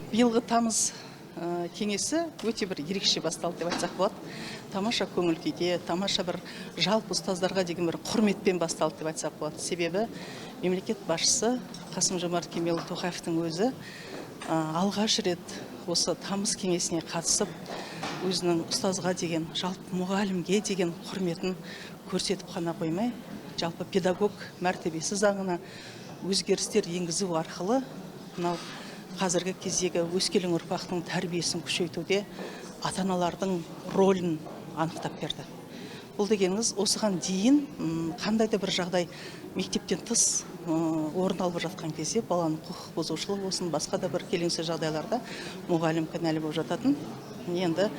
Биылғы тамыз кеңесі өте бір ерекше басталды деп айтсақ болады. Тамаша көңіл күйде, тамаша бір жалпы ұстаздарға деген бір құрметпен басталды деп айтсақ болады. Себебі мемлекет басшысы Қасым Жомарт Кемелұлы Тоқаевтың өзі алғаш рет осы тамыз кеңесіне қатысып, өзінің ұстазға деген, жалпы мұғалімге деген құрметін көрсетіп қана қоймай, жалпы педагог мәртебесі заңына өзгерістер енгізу арқылы мынау қазіргі кездегі өскелең ұрпақтың тәрбиесін күшейтуде ата аналардың рөлін анықтап берді. Бұл дегеніңіз, осыған дейін қандай да бір жағдай мектептен тыс орын алып жатқан кезде, баланың құқық бұзушылығы болсын, басқа да бір келеңсіз жағдайларда мұғалім кінәлі болып жататын. Енді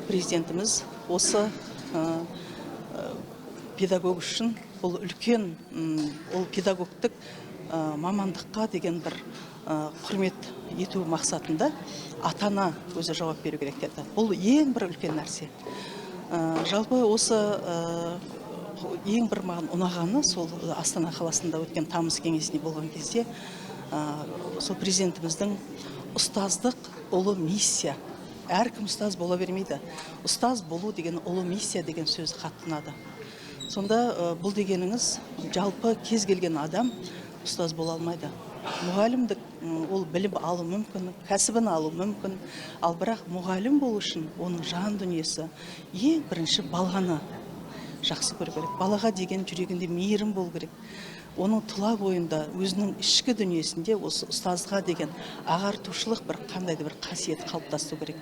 президентіміз осы педагог үшін бұл үлкен, ол педагогтік мамандыққа деген бір құрмет ету мақсатында ата ана өзі жауап беру керек деді. Бұл ең бір үлкен нәрсе. Жалпы осы ең бір маған ұнағаны, сол Астана қаласында өткен тамыз кеңесіне болған кезде сол президентіміздің «ұстаздық — ұлы миссия, әркім ұстаз бола бермейді, ұстаз болу деген ұлы миссия» деген сөзі қатты ұнады. Сонда бұл дегеніңіз, жалпы кез келген адам ұстаз бола алмайды. Мұғалімдік ол білім алу мүмкін, кәсібін алу мүмкін, ал бірақ мұғалім болу үшін оның жан дүниесі ең бірінші баланы жақсы көру керек, балаға деген жүрегінде мейірім болу керек, оның тұла бойында, өзінің ішкі дүниесінде осы ұстазға деген ағартушылық бір қандай да бір қасиет қалыптасу керек.